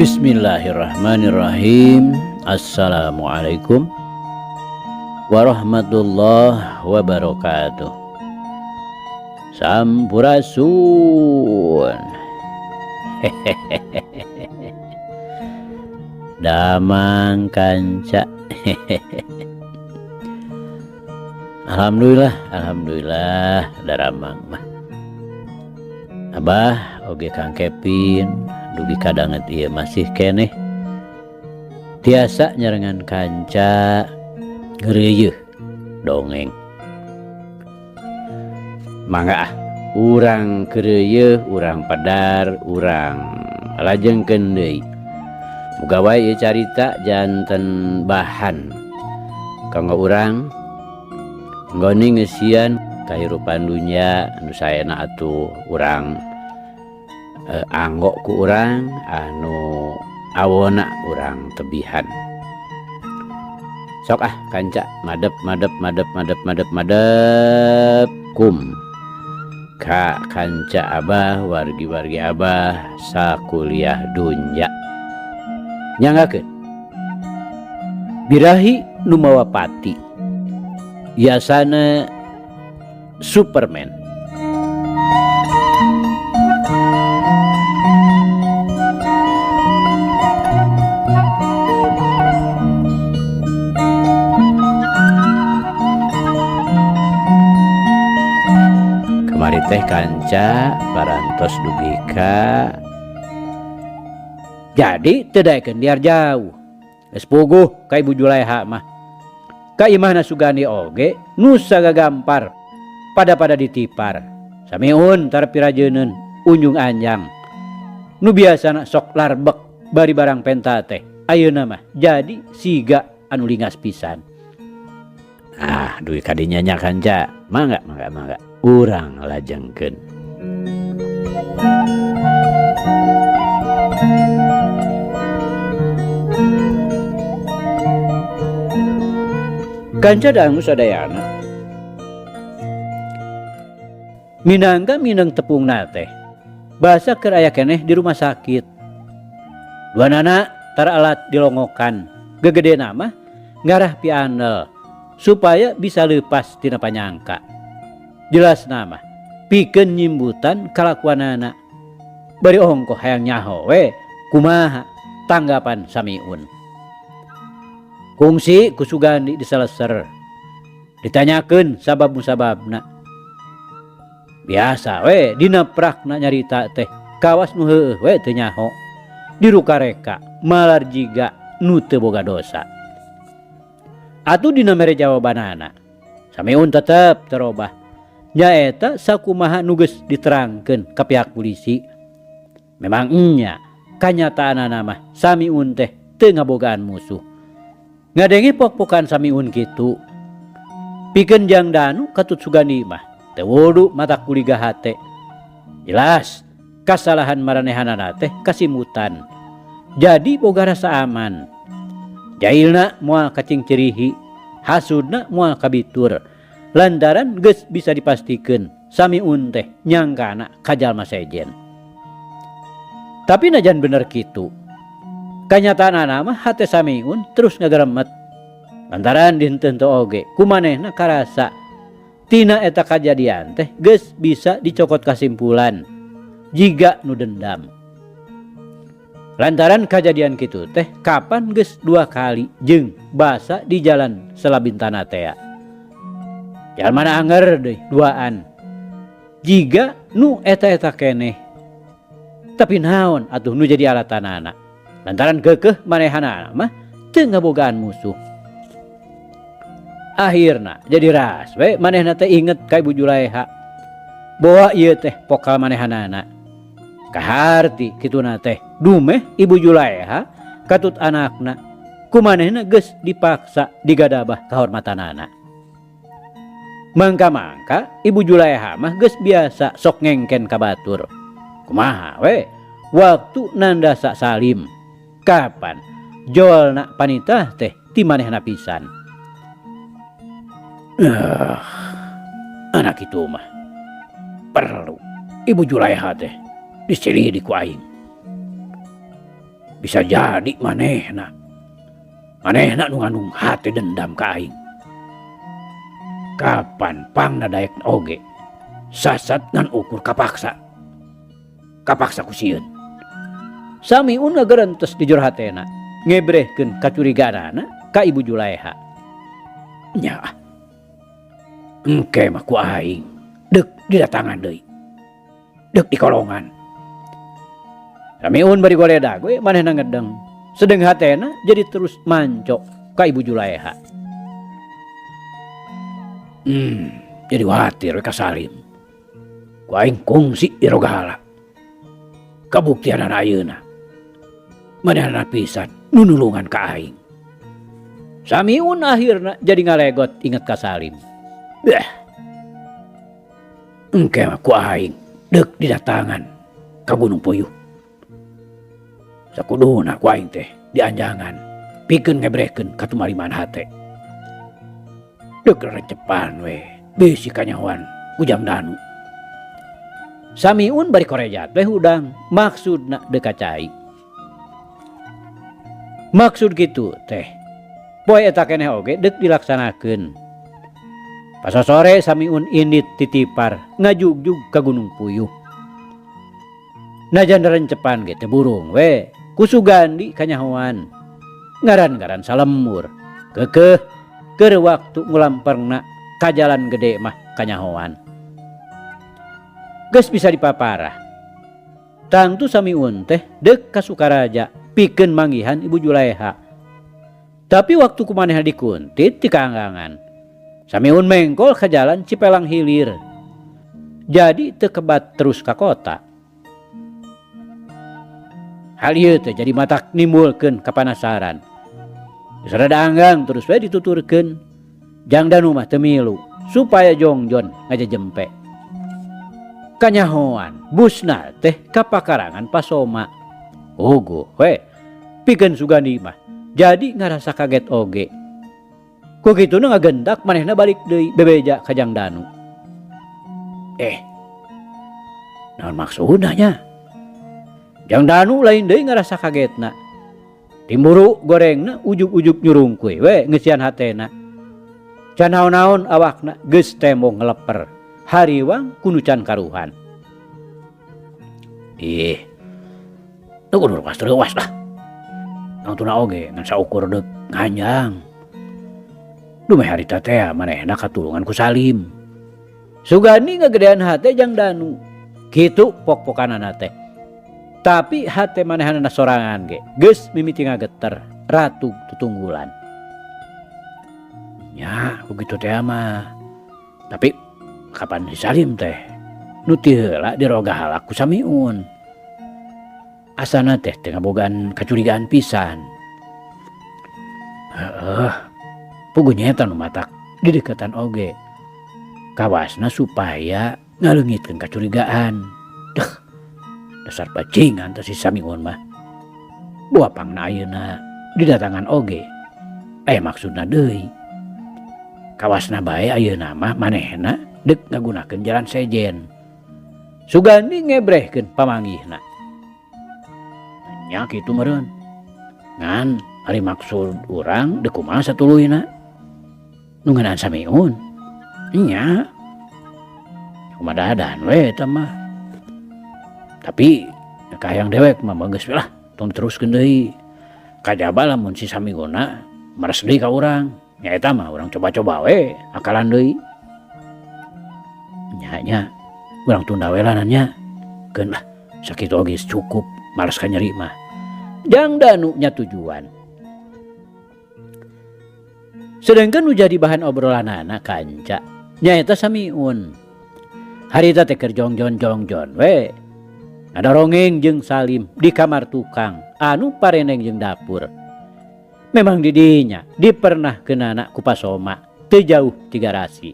Bismillahirrahmanirrahim. Assalamualaikum warahmatullahi wabarakatuh. Sampurasun. Damang kanca. Alhamdulillah, alhamdulillah daramang mah. Abah oge Kang Kevin dugi kadanget ieu masih keneh tiasa nyarengan kanca ngreuyeuh dongeng. Mangga ah, urang keureuyeih, urang pedar, urang lajengkeun deui. Muga wae ieu carita janten bahan kanggo urang nggoni ngeusian kahirupan dunya anu saena atuh urang anggo ku urang anu awona urang tebihan. Sok ah kanca madep madep madep madep madep madep kum ka kanca abah wargi-wargi abah sakuliah dunya. Nyanggakeun birahi nu mawa pati yasana Superman. Kamari teh kanca parantos dugi ka jadi teu daekeun liar jauh. Geus puguh ka Ibu Juleha mah. Ka imahna Sugandi oge nu sagagampar pada-pada ditipar. Samiun tarpirajeuneun unjung anjang. Nu biasana sok larbek bari barang penta teh ayeuna mah jadi siga anu lingas pisan. Ah, dugi kadinya nya kanca. Mangga mangga mangga urang lajengkeun. Kanca dangu sadayana. Minangka mineng tepungna teh. Basa keur aya keneh di rumah sakit. Dua nana tara alat dilongokan. Gegedena mah ngarah pianel supaya bisa lepas tina panyangka. Jelas nama pikeun nyimbutan kalakuanana. Bari ongkoh hayang nyaho we kumaha tanggapan Samiun. Kungsi ku Sugandi diseleser. Ditanyakeun sabab musababna. Biasa we dina prakna nyarita teh kawas nu heueuh we teu nyaho. Dirukareka malar jiga nu teu boga dosa. Atuh dina mere jawabanana. Samiun tetep terobah. Nyaeta sakumaha nu geus diterangkeun ka pihak polisi. Memang nya kanyataanana mah Samiun teh teu ngabogaan musuh. Ngadenge pok-pokan Samiun kitu. Pikeun jang danu katut Sugandi mah teu wudu mata kuliga hate. Jelas kasalahan maranehanana teh kasimutan. Jadi boga rasa aman. Jailna moal kacingcerihi, hasudna moal kabitur. Lantaran geus bisa dipastikeun Samiun teh nyangkana ka jalma sejen. Tapi najan bener kitu, kanyataanana mah hate Samiun terus ngageremet. Lantaran dinten teu oge kumanehna karasa tina eta kajadian teh geus bisa dicokot kasimpulan jiga nu dendam. Lantaran kajadian kitu teh kapan geus 2 kali jeung basa di jalan Selabintana tea. Jalmana anger deui duaan. Jiga nu eta-eta keneh. Tapi naon atuh nu jadi alatanana? Lantaran keukeuh manehanana mah teu ngabogaan musuh. Akhirna jadi ras we manehna teh inget ka Ibu Juleha. Boa ieu teh pokal manehanana. Kaharti kituna teh dumeh Ibu Juleha katut anakna kumanehna geus dipaksa digadabah kahormatanana. Mangka-mangka Ibu Juleha mah geus biasa sok ngengken ka batur. Kumaha we waktu nandasa salim kapan jolna panitah teh ti manehna pisan. Anak itu mah perlu Ibu Juleha teh disilih di ku aing. Bisa jadi manehna. Manehna nu ngandung hate dendam ka aing. Kapan pangna daek oge sasat ngan ukur kapaksa. Kapaksa ku sieun. Samiun ngagerentes di jero hatena, ngebrehkeun kacurigaanana ka Ibu Julaeha. Nya ah. Engke mah ku aing deuk didatangan deui. Deuk dikolongan. Samiun bari goledag we manehna ngedeng. Sedeng hatena jadi terus manco ka Ibu Julaeha. Jadi khawatir we ka Salim. Ku aing kungsi dirogahala. Kabuktianana ayeuna. Manehna pisan nu nulungan ka aing. Samiun akhirna jadi ngalegot inget ka Salim. Beh. Engke mah ku aing deuk didatangan ka Gunung Puyuh. Sakuduna ku aing teh dianjangan pikeun ngebrehkeun katumarimaan hate. Deuk rencepan we bisi kanyahoan ku Jang Danu. Samiun bari korejat we hudang maksudna deuk ka cai. Maksud kitu teh poe eta keneh oge deuk dilaksanakeun. Pasosore Samiun indit titipar ngajugjug ka Gunung Puyuh. Najan rencepan ge teu burung we ku Sugandi kanyahoan. Ngaran-ngaran salemur keukeuh keur waktu ngulamperna ka jalan gede mah kanyahoan. Geus bisa dipaparah. Tangtu Samiun teh deuk ka Sukaraja pikeun manggihan Ibu Julaeha. Tapi waktu ku manehna dikuntit ti kaanggangan, Samiun mengkol ka jalan Cipelang Hilir. Jadi teu kebat terus ka kota. Hal ieu teh jadi matak nimbulkeun kapanasaran. Geus rada anggang terus we dituturkeun. Jang Danu mah teu milu supaya jongjon ngajejempe. Kanyahoan busna teh ka pakarangan Pasoma. Uguh we pikeun Sugandi mah jadi ngarasa kaget oge. Ku kituna ngagentak manehna balik deui bebeja ka Jang Danu. Naon maksudna nya? Jang Danu lain deui ngarasa kagetna. Timburu gorengna ujug-ujug nyurungkuy we ngeusian hatena. Can naon-naon awakna geus tembong ngeleper. Hariwang ku nu can karuhan. Ih, teu kudu reuas-reuas lah. Tangtuna oge ngan saukur deuk nganjang. Dumeh harita teh manehna katulungan ku Salim. Sugandi ngagedean hate Jang Danu. Kitu pok-pokanana teh. Tapi hate manehanana sorangan ge geus mimiti ngageter ratug tutunggulan. Nya begitu teh mah. Tapi kapan si Salim teh nu ti heula dirogahala ku Samiun. Asana teh teu ngabogaan kacurigaan pisan. Heeh. Puguh nya eta nu matak dideketan oge. Kawasna supaya ngaleungitkeun kacurigaan. Deh, dasar bajingan teh si Samiun mah. Boa pangna ayeuna didatangan oge. Maksudna deui. Kawasna bae ayeuna mah manehna deuk ngagunakeun jalan sejen. Sugandi ngebrehkeun pamanggihna. Nya kitu meureun. Ngan ari maksud urang deuk kumaha satuluyna? Nu ngeunaan Samiun. Nya. Kumaha we eta mah. Tapi kahayang dewek mah geus we lah tong diteruskeun deui. Kajaba lamun si Samiunna mares deui ka urang. Nya eta mah urang coba-coba we akalan deui. Nya nya urang tunda we lah nya. Keun lah sakitu oge cukup males ka nyeri mah. Jang Danu nya tujuan. Sedangkan nu jadi bahan obrolanana kanca nyaeta Samiun. Harita teh keur jongjon-jongjon we. Ngadarongeng jeung Salim di kamar tukang anu pareneng jeung dapur. Memang didinya dipernahkeunana ku Pasoma teu jauh ti garasi.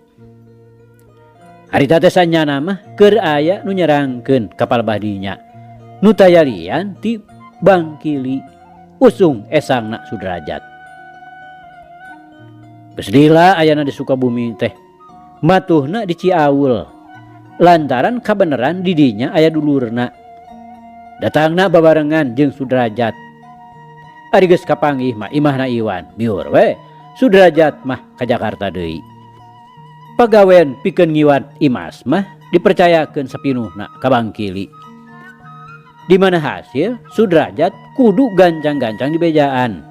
Harita teh sanyana mah keur aya nu nyerangkeun ka palebah dinya. Nu tayalian ti Bangkili usung esangna Sudrajat. Geus lila ayana di Sukabumi teh. Matuhna di Ciaul. Lantaran kabeneran didinya aya dulurna. Datangna babarengan jeung Sudrajat. Ari geus kapanggih mah imahna Iwan, biur we Sudrajat mah ka Jakarta deui. Pagawean pikeun ngiwan Imas mah dipercayakeun sapinuhna ka Bangkili. Di mana hasil Sudrajat kudu gancang-gancang di bejaan.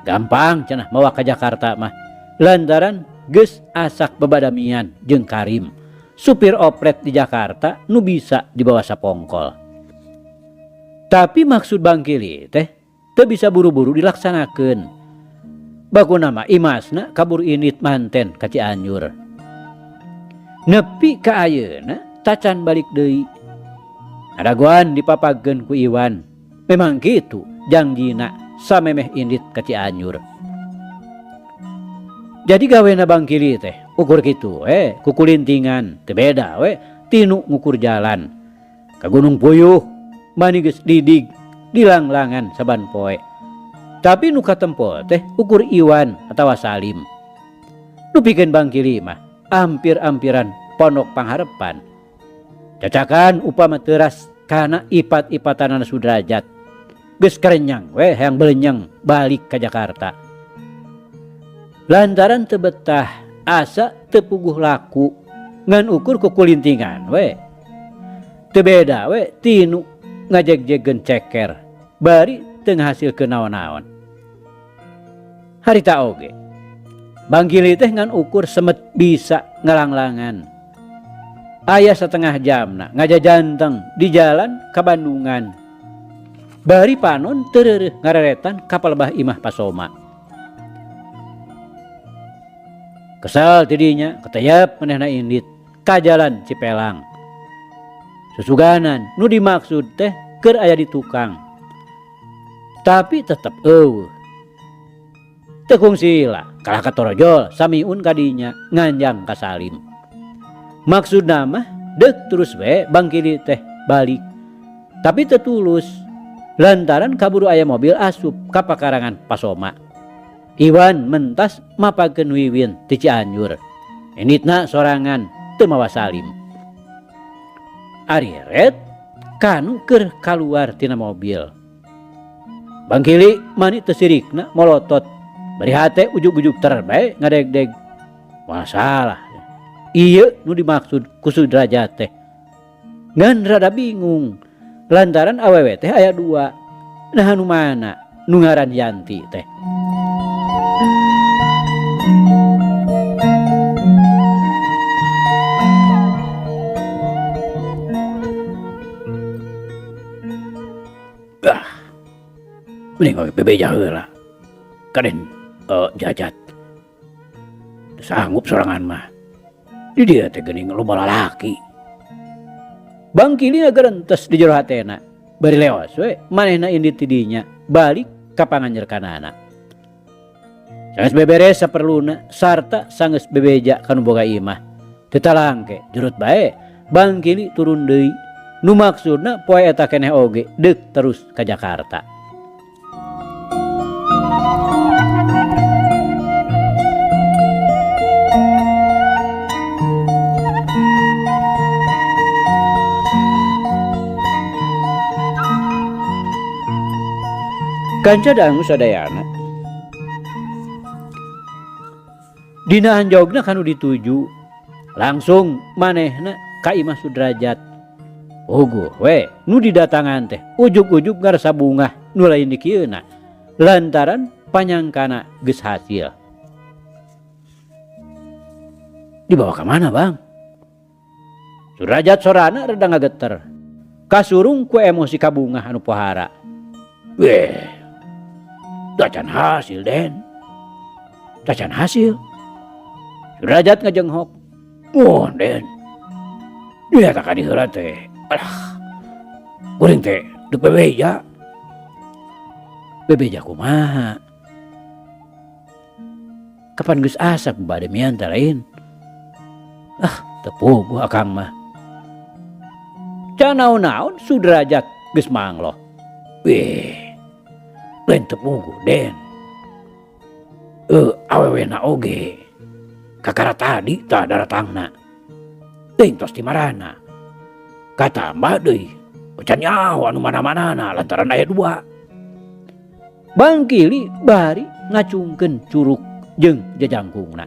Gampang cenah mawa ka Jakarta mah lantaran geus asak babadamian jeung Karim, supir oplet di Jakarta nu bisa dibawa sapongkol. Tapi maksud Bangkili teh teu bisa buru-buru dilaksanakeun. Bakuna mah Imasna kabur init manten ka Cianjur. Nepi ka ayeuna tacan balik deui. Adagoan dipapageun ku Iwan. Memang kitu jangjina samemeh indit ka Cianjur. Jadi gawena Bangkili teh ukur kitu we, kukulintingan teu beda we tinu ngukur jalan. Ka Gunung Puyuh mani geus didig dilanglangan saban poe. Tapi nu katempo teh ukur Iwan atawa Salim. Nu pikeun Bangkili mah ampir-ampiran pondok pangharepan. Cacakan upama teras kana ipat-ipatanana Sudrajat. Geus kerenyang we hayang belenyeng balik ka Jakarta. Lantaran teu betah asa teu puguh laku ngan ukur kukulintingan we. Teu beda we tinu ngajeg-jegkeun ceker bari teu ngahasilkeun naon-naon. Harita oge Bangkili teh ngan ukur semet bisa ngalanglangan. Aya setengah jamna ngajajanteng di jalan ka Bandungan. Bari panon teu reureuh ngareretan ka palebah imah Pasoma. Kesel tidinya keteyap manehna indit ka jalan Cipelang. Susuganan nu dimaksud teh keur aya di tukang. Tapi tetep eueuh. Teu kungsila kalah katorojol samiun kadinya nganjang ka Salim. Maksudna mah deuk terus we Bangkili teh balik. Tapi teu tulus lantaran kaburu aya mobil asup ka pakarangan Pasoma. Iwan mentas mapakeun Wiwin ti Cianjur. Inditna sorangan teu mawa Salim. Ari red kanu keur kaluar tina mobil. Bangkili mani teu sirikna molotot. Bari hate ujug-ujug terbae ngadegdeg. Masalah. Ieu nu dimaksud ku Sudrajat teh. Ngan rada bingung lantaran awewe teh aya dua. Nah anu mana nu ngaran Yanti teh. Ah, mending we bebeja heula. Kaden jajat. Teu sanggup sorangan mah. Di dieu teh geuning loba lalaki. Bangkili ngagerentes di jero hatena. Bari leos we manehna indit ti dinya balik ka panganjerkanana. Sanggeus beberes saperluna sarta sanggeus bebeja ka nu boga imah. Teu talangke jurut bae Bangkili turun deui. Nu maksudna poe eta keneh oge deuk terus ka Jakarta. Kanca dangu sadayana. Dina anjogna kanu dituju langsung manehna ka Imah Sudrajat. Puguh we nu didatangan teh ujug-ujug ngarasa bungah nu lain dikieuna lantaran panyangkana geus hasil. Dibawa ka mana, Bang? Sudrajat sorana rada ngageter. Kasurung ku emosi kabungah anu pohara. Weh, tacan hasil, Den. Tacan hasil. Sudrajat ngajenghok. Wah, Den. Dia tak kadi heula teh. Alah. Kuring teh deuk bebeja. Bebeja kumaha? Kapan geus asap bade mian teh lain? Ah, teu puguh akang mah. Can naon-naon Sudrajat geus mangloh. Weh, lain teu puguh, Den. Awewena oge. Kakara tadi tah daratangna. Teuing tos di marana. Katambah deui, can nyaho anu mana-manana lantaran aya dua. Bangkili bari ngacungkeun curuk jeung jajangkungna.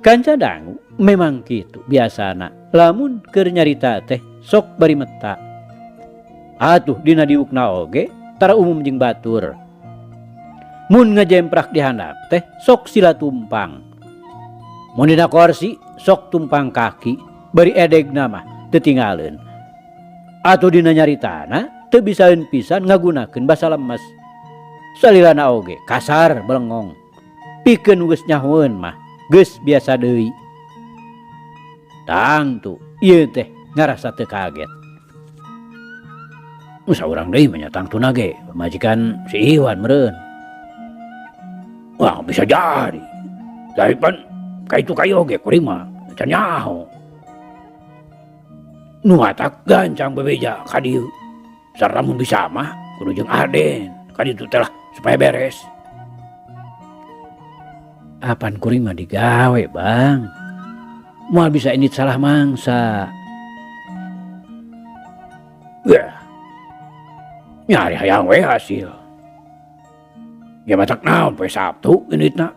Kanca dangu memang kitu biasana lamun keur nyarita teh sok bari meta. Atuh dina diukna oge tara umum jeung batur. Mun ngajemprak di handap teh sok sila tumpang. Mun dina korsi sok tumpang kaki bari edegna mah teu tingaleun. Atuh dina nyaritana teu bisaeun pisan ngagunakeun basa lemes. Salilana oge kasar belengong. Pikeun geus nyahoeun mah geus biasa deui. Tangtu ieu teh ngarasa teu kaget. Nu saurang deui mah nya tangtuna ge pamajikan si Iwan meureun. Wah, bisa jadi. Tapi pan ka itu ka ieu oge kuring mah can nyaho. Nu matak gancang bebeja ka dieu. Sarta mun bisa mah kudu jeung Aden ka ditu teh lah supaya beres. Apan kuring mah digawe, Bang. Moal bisa indit salah mangsa. Wah. Nyari hayang we hasil. Ya matak naon poe Sabtu inditna.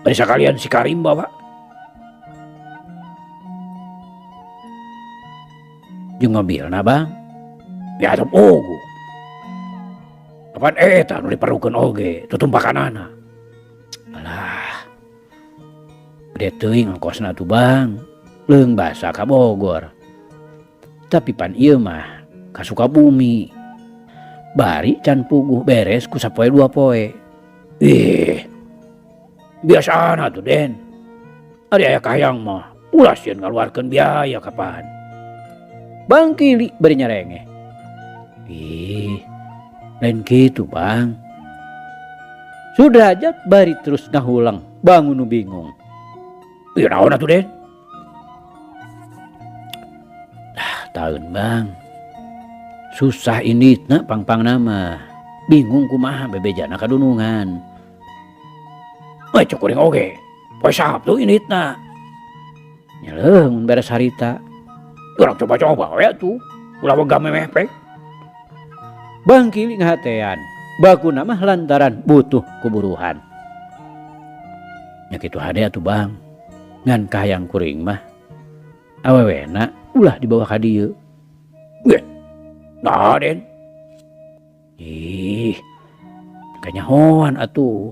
Bari sakalian si Karim bawa. Jeung mobilna, Bang. Ya atuh puguh. Kapan eta nu diperlukeun oge tutumpakanana. Alah. Gede teuing ongkosna tuh, Bang. Leung basa ka Bogor. Tapi pan ieu mah ka Sukabumi. Bari can puguh beres ku sapoe dua poe. Ih. Biasana tuh, Den. Ari aya kahayang mah ulah sieun ngaluarkeun biaya kapan. Bang Kili bari nyarengeh. Ih, lain kitu, Bang. Sudrajat bari terus ngahulang, bangun nu bingung. Ih, naon atuh, Den? Ah, taun, Bang. Susah inditna pangpang nama. Bingung kumaha bebejana kadunungan. Eh, cek kuring oge. Poe Sabtu inditna. Nyeleuh mun beres harita. Urang coba-coba we atuh. Ulah wegah memeh pek. Bang Kili ngahatean. Bakuna mah lantaran butuh kuburuhan. Nya kitu hade atuh, Bang. Ngan kahayang kuring mah awewena ulah dibawa ka dieu. Weh. Nah, Den. Ih, kanyahoan atuh.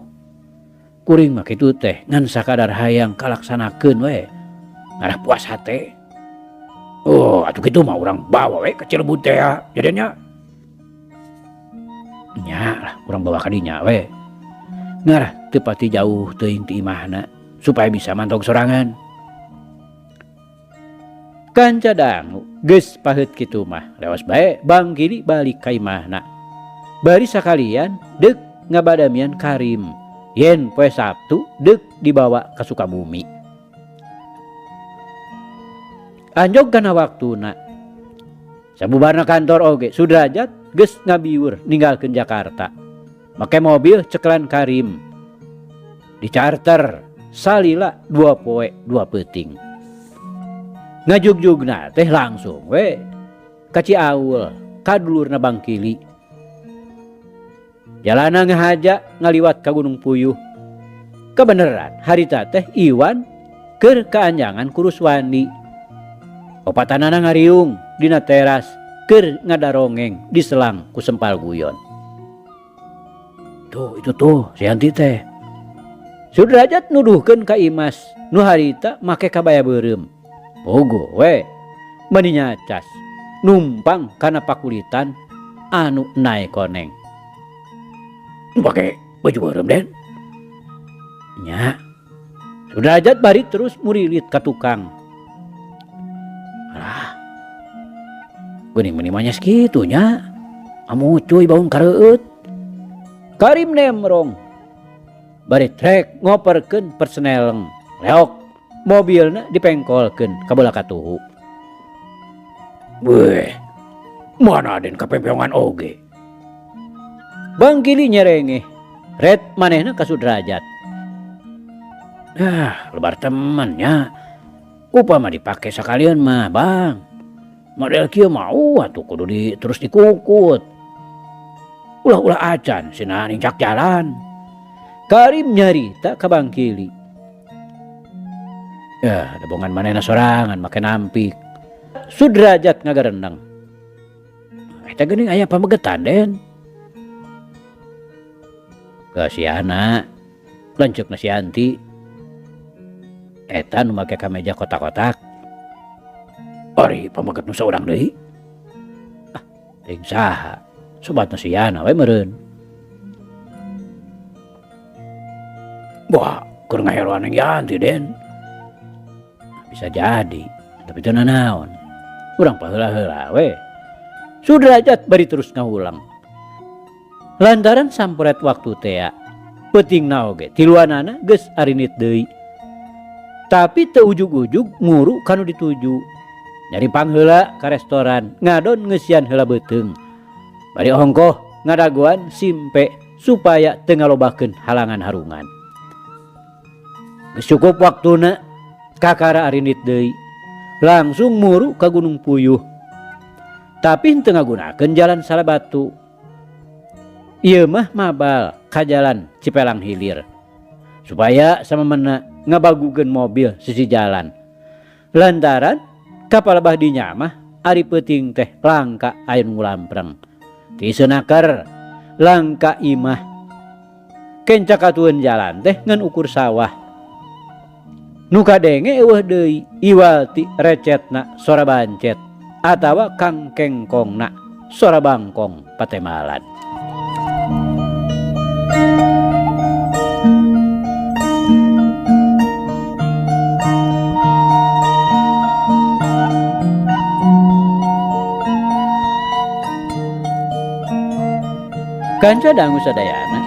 Kuring mah kitu teh ngan sakadar hayang kalaksanakeun we. Ngarah puas hate. Oh, atuh kitu mah urang bawa we ka Cirebon teh ya, jadinya. Nya lah, urang bawa ka dinya we. Ngarah teu pati jauh teuing ti imahna supaya bisa mantog sorangan. Kanca dangu geus paheut kitu mah lewas bae Bang Kili balik ka imahna. Bari sakalian deuk ngabadamian Karim yen poe Sabtu deuk dibawa ka Sukabumi. Anjog kana waktuna. Sabubarna kantor oge Sudrajat geus ngabiur ninggalkeun Jakarta. Make mobil cekelan Karim. Dicarter salila 2 poe 2 peuting. Ngajugjugna teh langsung we ka Ciaul, ka dulurna Bang Kili. Jalana ngahaja ngaliwat ka Gunung Puyuh. Kebeneran harita teh Iwan keur kaanjangan ku Ruswandi. Opatanana ngariung dina teras keur ngadarongeng diselang ku sempal guyon. Tuh itu tuh si Yanti teh. Sudrajat nuduhkeun ka Imas nu harita make kabaya beureum. Pogo we meuni nyacas numpang kana pakulitan anu nae koneng. Pake baju beureum, Den. Nya. Sudrajat bari terus murilit ka tukang. Alah. Geuning meuni mah nya sakitu nya. Amu cuy baun kareueut. Karim nemrong. Bari trek ngoperkeun persneleng. Leok mobilna dipengkolkeun ka bola katuhu. Weh, mana Den kapempeongan oge. Bang Kili nyerengeh, ret manehna ka Sudrajat. Ah, lebar temennya. Upama dipake sakalian mah, Bang. Model kieu mah atuh kudu terus dikukut. Ulah-ulah acan cenah nincak jalan. Karim nyarita ka Bangkili. Ya, debongan manehna sorangan make nampik. Sudrajat ngagareneng. Eta geuning aya pamegetan Den. Kasiana lanceukna si Anti. Eta nu make kameja kotak-kotak. Ari pameget nu saurang deui. Ah, teuing saha? Sobatna si Yana we meureun. Wah, keur ngaheroan yang Yanti Den. Bisa jadi, tapi teu nanaon. Urang paheula-heula we. Sudrajat bari terus ngahulang. Lantaran samporet waktu tea, peutingna oge tiluanana geus arinit deui. Tapi teu ujug-ujug nguru kanu dituju. Nyari pangheula ka restoran, ngadon ngeusian heula beuteung. Bari ongkoh ngadagoan simpe supaya teu ngalobakeun halangan harungan. Geus cukup waktuna kakara arinit deui. Langsung muru ka Gunung Puyuh. Tapi henteu ngagunakeun jalan Salabatu. Ieu mah mabal ka jalan Cipelang Hilir. Supaya samemena ngabagukeun mobil sisi jalan. Lantaran kapal bah dinya mah ari peuting teh langka aya nu ngulampreng. Ti seunaker langka imah. Kenca katueun jalan teh ngan ukur sawah. Nu kadenge eueuh deui iwal ti recetna sora bancet atawa kangkengkongna sora bangkong patemalan. Kanca dangu sadayana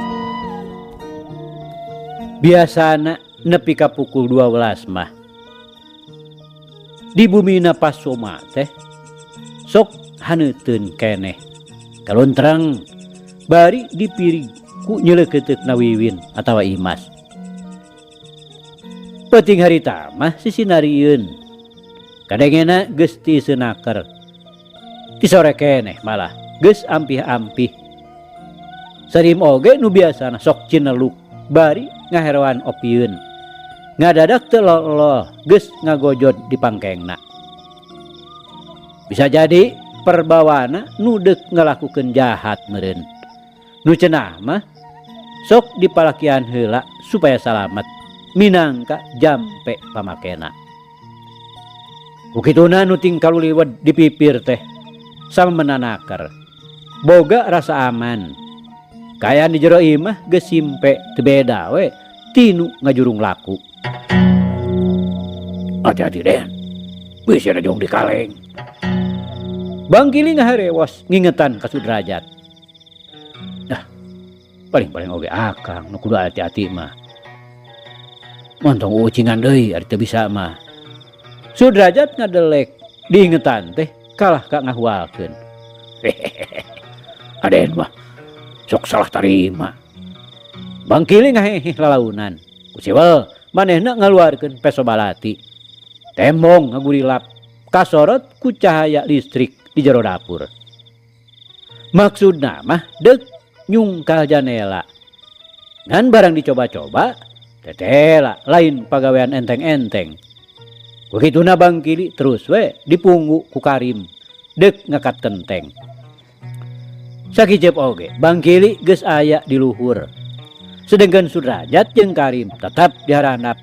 biasana nepi ka pukul 12 mah di bumina Pasoma teh sok haneuteun keneh kalontrang bari dipirig ku nyeleukeuteukeuna wiwin atawa imas. Peuting harita mah sisinarieun kadengena geus ti seunaker ti sore keneh malah geus ampih-ampih. Sarim oge nu biasana sok cineluk bari ngaheroan opieun ngadadak teu loloh geus ngagojod di pangkengna. Bisa jadi perbawana nu deuk ngalakukeun jahat meureun. Nu cenah mah sok dipalakian heula supaya salamet minangka jampe pamakena. Ku kituna nu tingkaluliwed di pipir teh sama menanaker. Boga rasa aman. Kaayaan di jero imah geus simpe teu beda we tinu ngajurung laku. Hati-hati Den, bisi ada jong di kaleng. Bangkili ngaharewos ngingetan ka Sudrajat. Dah, paling-paling oge akang nu kudu hati-hati mah. Montong ucingan deui ari teu bisa mah. Sudrajat ngadelek diingetan teh kalah ka ngahualkeun. Aden mah sok salah tarima. Bangkili ngaheheh lalaunan. Kusiwel manehna ngaluarkeun peso balati. Tembong ngagurilap kasorot ku cahaya listrik di jero dapur. Maksudna mah deuk nyungkal janela. Ngan barang dicoba-coba, tetela lain pagawean enteng-enteng. Begituna Bangkili terus we dipunggu ku Karim deuk ngakat kenteng. Sakijep oge Bangkili geus aya di luhur. Sedengkeun Sudrajat jeung Karim tetap diharanap.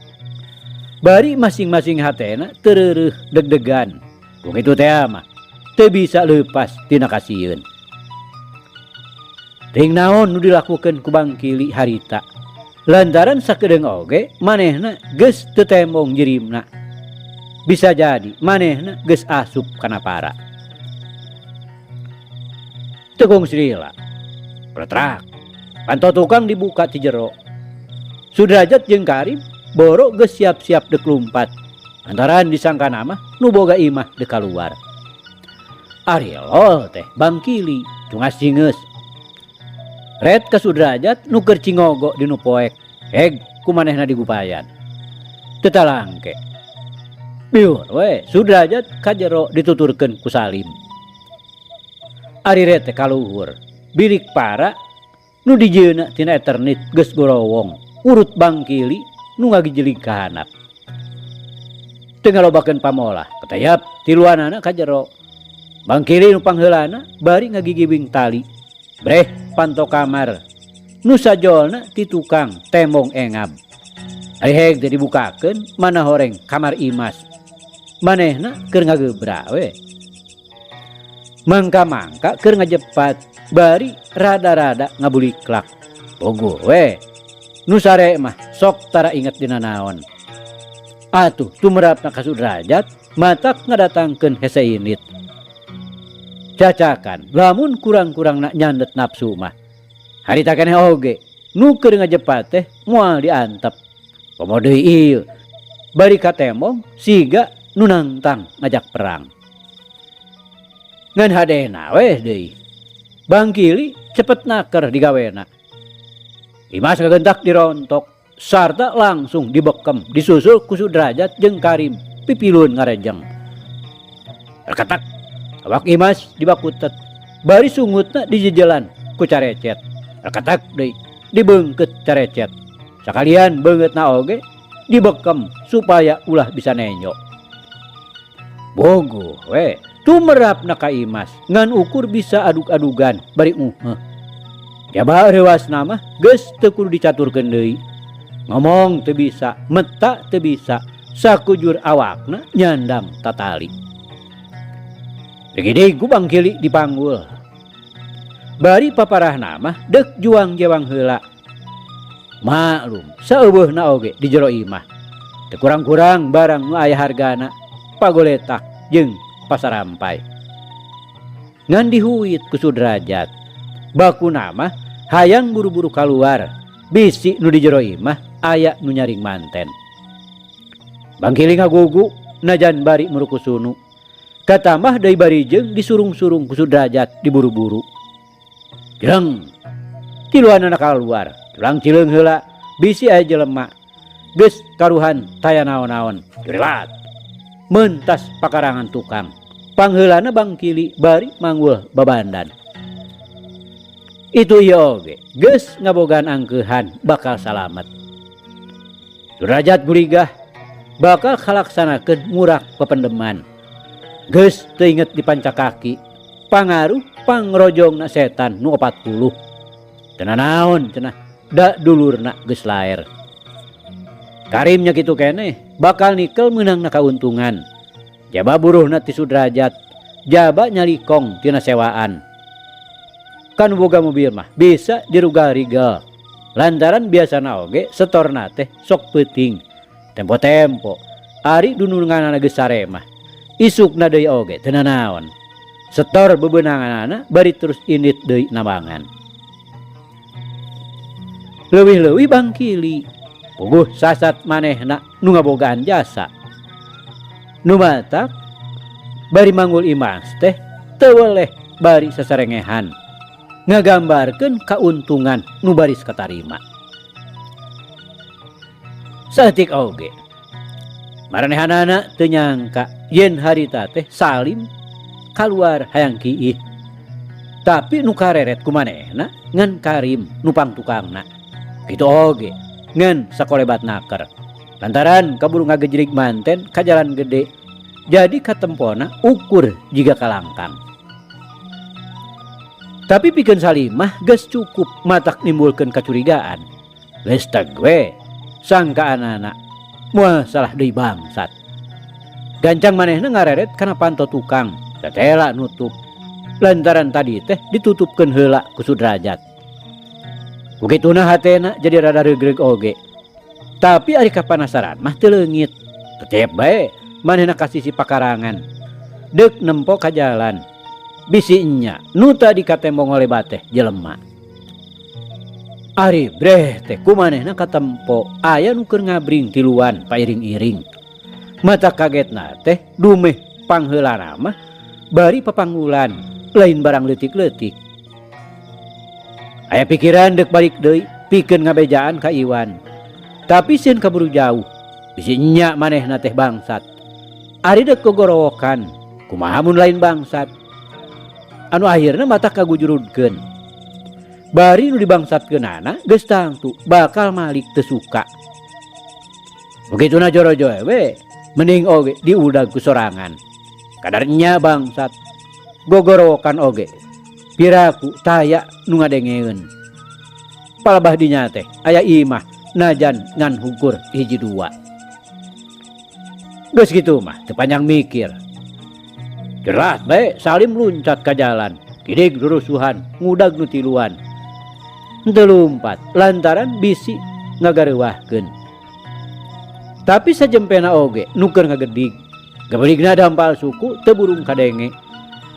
Bari masing-masing hatena teureureuh deg-degan. Ku kitu teh mah teu bisa leupas tina kasieun. Teuing naon nu dilakukeun ku Bangkili harita. Lantaran sakedeung oge manehna geus teu tembong jirimna. Bisa jadi manehna geus asup kana para. Tekung silila. Pletrak. Panto tukang dibuka ti jero. Sudrajat jeung Karim boro geus siap-siap deuk lumpat. Lantaran disangka mah nu boga imah deuk kaluar. Ari lol teh Bangkili cungas cingeus. Ret ka Sudrajat nu keur cingogo di nu poek. Heg ku manehna digupayan. Teu talangke. Biur we Sudrajat ka jero dituturkeun ku Salim. Ari ret teh kaluhur. Bilik para Nu dijieunna tina eternit geus gorowong urut Bangkili nu ngagijelig ka handap. Teu ngalobakeun pamolah, ketayap tiluanana ka jero. Bangkili nu pangheulana bari ngagigibing tali. Breh panto kamar nu sajolna ti tukang tembong engab. Ari heg teh dibukakeun mana horeng kamar Imas. Manehna keur ngagebra we. Mangka-mangka keur ngajepat bari rada-rada ngabuliklak. Puguh we. Nu sare mah sok tara inget dina naon. Atuh tumerapna ka Sudrajat matak ngadatangkeun hese indit. Cacakan lamun kurang-kurangna nyandet nafsu mah. Harita keneh oge nu keur ngajepat teh moal diantep. Komo deui ieu bari katembong siga nu nangtang ngajak perang. Ngan hadena weh deui. Bangkili cepet naker digawena. Imas ngagentak dirontok sarta langsung dibekem disusul ku Sudrajat jeung Karim pipilun ngarejeng. Reketak awak Imas dibakutet bari sungutna dijejelan ku carecet. Reketak deui dibeungkeut carecet. Sakalian beungeutna oge dibekem supaya ulah bisa nenjo. Bogoh we tumerapna ka Imas ngan ukur bisa adug-adugan bari uheuh. Jaba reuasna mah geus teu kudu dicaturkeun deui. Ngomong teu bisa, meta teu bisa, sakujur awakna nyandang tatali. Digidig ku Bangkili dipanggul. Bari paparahna mah deuk juang-jewang heula. Maklum, saeuweuhna oge di jero imah. Teu kurang-kurang barang nu aya hargana, pagoletak jeung pasarampai. Ngan dihuit ku Sudrajat. Bakuna mah hayang buru-buru kaluar, bisi nu di jero imah aya nu nyaring manten. Bangkili ngagugu najan bari murukusunu. Katamah deui bari jeung disurung-surung ku Sudrajat diburu-buru. Jeng tiluanana kaluar, tulang cileung heula bisi aya jelema. Geus karuhan taya naon-naon. Jurilat. Mentas pakarangan tukang. Pangheulana Bangkili bari manggul babandan. Itu ieu oge geus ngabogaan angkeuhan bakal salamet. Sudrajat guligah bakal kalaksanakeun murak pependeman. Geus teu inget dipancakaki pangaruh pangrojongna setan nu 40. Teu nanaon cenah da dulurna geus laer. Karim nya kitu keneh bakal nikel meunangna kauntungan. Jaba buruhna ti Sudrajat, jaba nyalikong tina sewaan. Kan boga mobil mah bisa dirugal-rigal. Lantaran biasana oge setorna teh sok peuting. Tempo-tempo ari dununganana geus sare mah. Isukna deui oge teu nanaon. Setor bebeunanganana bari terus indit deui nambangan. Leuwih-leuwih Bangkili puguh sasat manehna nu ngabogaan jasa. Nu matak bari manggul Imas teh teu weleh bari sasarengehan. Ngagambarkeun kauntungan nu baris katarima. Saeutik oge maranehanana teu nyangka yen harita teh Salim kaluar hayang kiih. Tapi nu kareret ku manehna ngan Karim nu pangtukangna. Kitu oge ngan sakolebat naker. Lantaran kaburu ngagejrig manten ka jalan gede jadi katempona ukur jiga kalangkang. Tapi pikeun Salimah geus cukup matak nimbulkeun kacurigaan. Geus teg we sangkaanana moal salah deui bangsat. Gancang manehna ngareret kana panto tukang, tetela nutup. Lantaran tadi teh ditutupkeun heula ku Sudrajat. Ku kituna hatena jadi rada regreg oge. Tapi ari kapanasaran mah teu leungit. Tetep bae manehna ka sisi pakarangan. Deuk nempo ka jalan. Bisi nya nu tadi katembong ngolebat teh jelema. Ari breh teh ku manehna katempo aya nu keur ngabring tiluan pairing-iring. Mata kagetna teh dumeh pangheulana mah bari papanggulan lain barang leutik-leutik. Aya pikiran deuk balik deui pikeun ngabejaan ka Iwan. Tapi sieun kaburu jauh. Bisi nya manehna teh bangsat. Ari deuk gogorowokan kumaha mun lain bangsat. Anu akhirna mata kagujurudkeun. Bari nu dibangsatkeunana geus tangtu bakal malik teu suka. Begituna jorojoe we mending oge diudag ku sorangan. Kadarnya bangsat gogorowokan oge piraku taya nu ngadengeun. Palebah dinya teh aya imah najan ngan hukur hiji dua. Geus kitu mah teu panjang mikir. Jelas bae Salim luncat ka jalan, gidig rurusuhan, ngudag nu tiluan. Henteu lumpat lantaran bisi ngagareuwahkeun. Tapi sajempena oge nu keur ngagedig. Gabeligna dampal suku teu burung kadenge.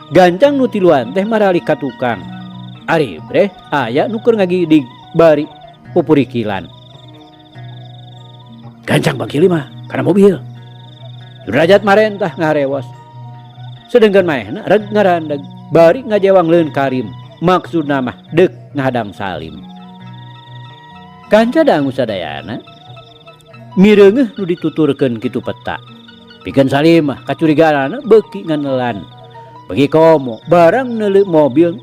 Gancang nu tiluan teh maralik ka tukang. Ari breh aya nu keur ngagidig bari pupurikilan. Gancang Bangkili mah kana mobil. Sudrajat marentah ngaharewos. Sedengkeun maehna reg ngarandeg bari ngajewang leun Karim. Maksudna mah deuk ngahadang Salim. Kanca dangu sadayana mireungeuh nu dituturkeun kitu peta. Pikeun Salim mah kacurigaanana beuki nganelan. Bagi komo barang neuli mobil,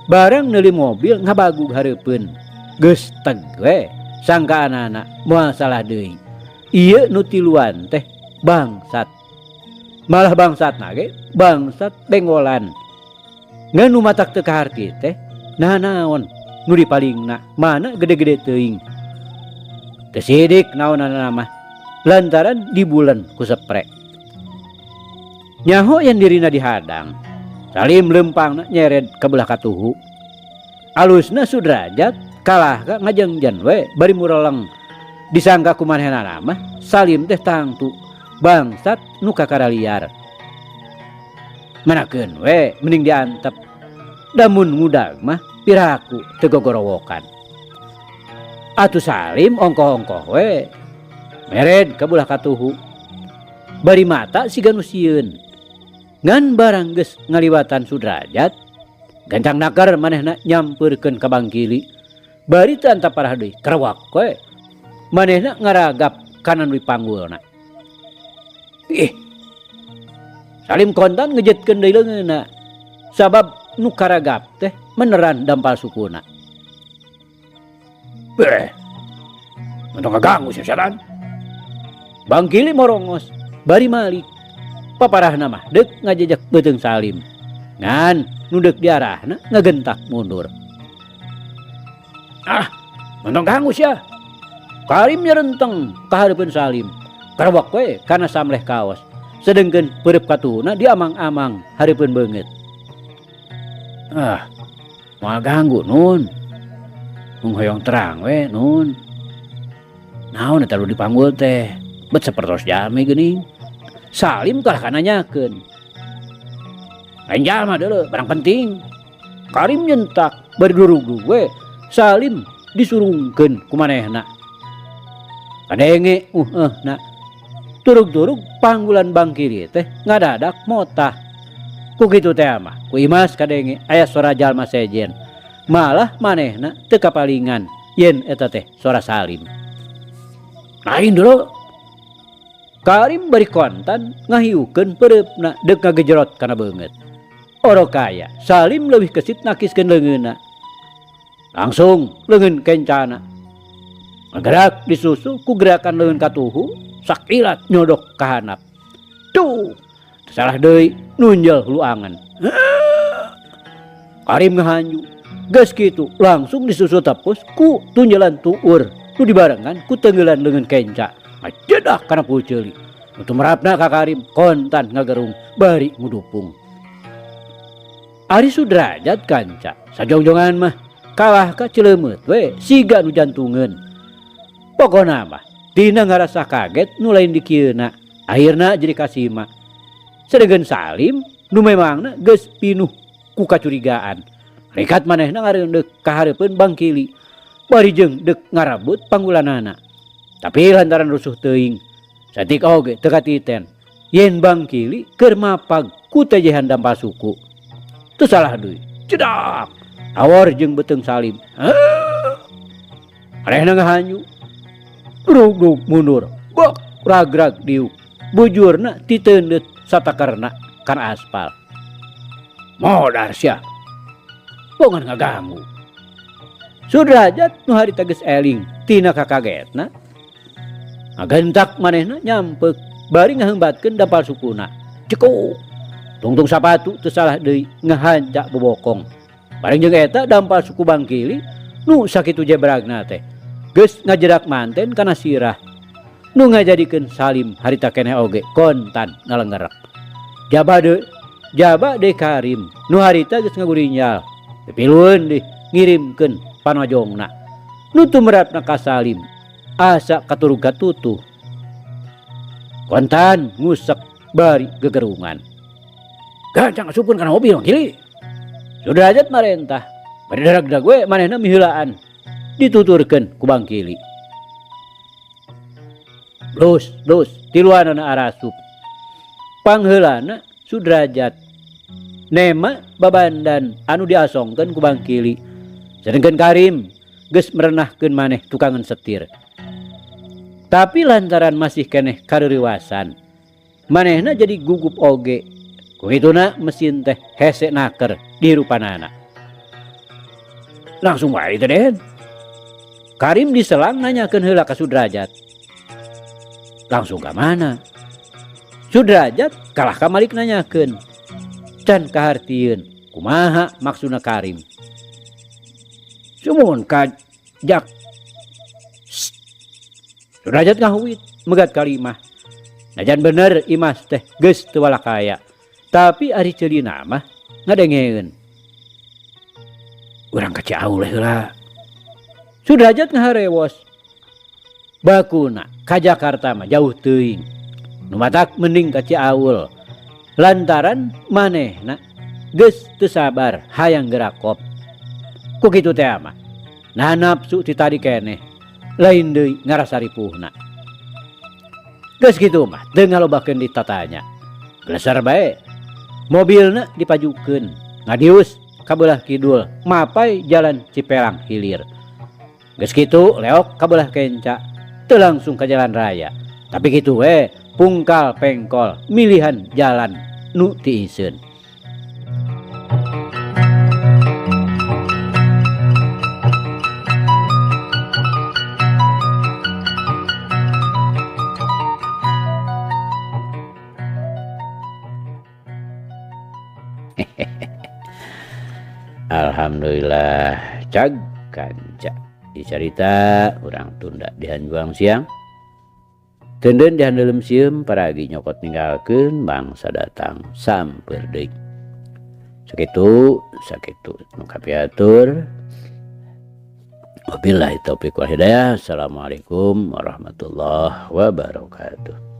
barang neuli mobil ngabagug hareupeun. Geus teg we sangkaanana moal salah deui. Ieu nu tiluan teh bangsat. Malah bangsatna ge bangsat benggolan. Ngan nu matak teu kaharti teh nah naon nu dipalingna mana gede-gede teuing. Teu sidik naonana mah lantaran dibulen ku sepre. Nyaho yang dirina dihadang. Salim lempangna nyered ka belah katuhu. Alusna Sudrajat kalah ka ngajengjen we bari mureleng. Disangka ku manehna mah Salim teh tangtu bangsat nu kakara liar. Manakeun we mending diantep. Damun ngudag mah piraku teu gogorowokan. Atuh Salim ongkoh-ongkoh we mered ka belah katuhu. Bari mata siga nu sieun. Ngan barang geus ngaliwatan Sudrajat, gancang naker manehna nyampeurkeun ka Bangkili. Bari teu antap parah deui, kerewak we. Manehna ngaragap kana nu dipanggulna. Ih. Salim kontan ngejetkeun deui leungeunna. Sabab nu karagap teh meneran dampal sukuna. Beh. Untung kaganggu sia setan. Bangkili morongos, bari malik. Paparahna mah deuk ngajejek beuteung Salim. Ngan nu deuk diarahna ngagentak mundur. Ah, untung ganggu sia. Karim nyerenteng ka hareupeun Salim. Karewak we kana samleh kaos. Sedengkeun peureub katuhuna diamang-amang hareupeun beungeut. Ah, moal ganggu nun. Mung hoyong terang we nun. Naon eta nu dipanggul teh? Bet sapertos jalmi geuning. Salim kalah ka nanyakeun. Lain jalma deuleu, barang penting. Karim nyentak bari durugdug we. Salim disurungkeun ku manehna. Kadenge na. Turug-turug panggulan Bangkiri teh ngadadak motah. Ku kitu teh mah, ku Imas kadenge aya sora jalma sejen. Malah manehna teu kapalingan yen eta teh sora Salim. Lain deuleu. Karim bari kontan ngahiukeun peureupna deuk ngagejerot kana beungeut. Oro kaya, Salim leuwih kesit nakiskeun leungeunna. Langsung leungeun kencana. Ngagerak disusul ku gerakan leungeun katuhu, sakilat nyodok ka handap. Tuh, salah deui nunjel hulu angen. Karim ngahanju. Geus kitu langsung disusul tepus ku tunjelan tuur nu dibarengan ku tenggelan leungeun kenca. Ngajedah kana puceuli. Nu tumerapna ka Karim kontan ngagerung bari ngudupung. Ari Sudrajat kanca sajongjongan mah kalah ka ceuleumeuet we siga nu jantungeun. Pokona mah tina ngarasa kaget nu lain dikieuna, akhirna jadi kasima. Sedengkeun Salim nu memangna geus pinuh ku kacurigaan. Rekat manehna ngareundeuh ka hareupeun Bangkili bari jeung deuk ngarabut panggulanana. Tapi lantaran rusuh teuing, saeutik oge teu katiten yen Bangkili keur mapag ku tejehan dampal suku. Teu salah deui, cedak awor jeung beuteung Salim. Manehna ngahanyu, rugdug mundur, bok ragrag diuk. Bujurna titeundeut satakerna kana aspal. Modar sia. Bongan ngaganggu. Sudrajat nu harita geus eling tina kakagetna. Ngagentak manehna nyampeuk bari ngaheumbatkeun dampal sukuna. Cekuk. Tungtung sapatu teu salah deui ngahancak bobokong. Bareng jeung eta dampal suku Bangkili nu sakitu jebragna teh geus ngajerak manten kana sirah. Nu ngajadikeun Salim harita keneh oge kontan ngalengerek. Jaba deui, jaba deui Karim nu harita geus ngagurinjal. Pipilueun deui ngirimkeun panojongna. Nu tumerapna ka Salim asa katurug katutuh. Kontan ngusek bari gegerungan. Gancang asupkeun kana mobil Bangkili. Sudrajat marentah. Bari darag-darag we manehna miheulaan. Dituturkeun ku Bangkili. Blus, blus, tiluanana arasup. Pangheulana Sudrajat. Nema babandan anu diasongkeun ku Bangkili. Sedengkeun Karim geus merenahkeun maneh tukangan setir. Tapi lantaran masih keneh kareurewasan, manehna jadi gugup oge. Ku kituna mesin teh hese naker dihirupanana. Langsung wae teh Den. Karim diselang nanyakeun heula ka Sudrajat. Langsung ka mana? Sudrajat kalah ka malik nanyakeun. Can kahartieun kumaha maksudna Karim. Sumuhun ka Jak. Sudrajat ngahuit megat kalimah. Najan bener Imas teh geus teu walakaya. Tapi ari ceulina mah ngadengeun. Urang ka Ciaul heula. Sudrajat ngaharewos. Bakuna ka Jakarta mah jauh teuing. Nu matak mending ka Ciaul. Lantaran manehna geus teu sabar hayang gerakop. Ku kitu teh mah. Nah nafsu ti tadi keneh. Lain deui ngarasa ripuhna. Geus kitu mah teu ngalobakeun ditatanya. Geleser bae. Mobilna dipajukeun ngadius ka beulah kidul mapai jalan Cipelang Hilir. Geus kitu leok ka beulah kenca teu langsung ka jalan raya. Tapi kitu we pungkal pengkol milihan jalan nu tiiseun. Alhamdulillah cag kanca dicarita urang tunda dihanjuang siang. Teunden dihandelem sieum paragi nyokot ninggalkeun bangsa datang samper deui. Sakitu sakitu nu kapiatur. Wabillahi taufiq wal hidayah. Assalamualaikum warahmatullahi wabarakatuh.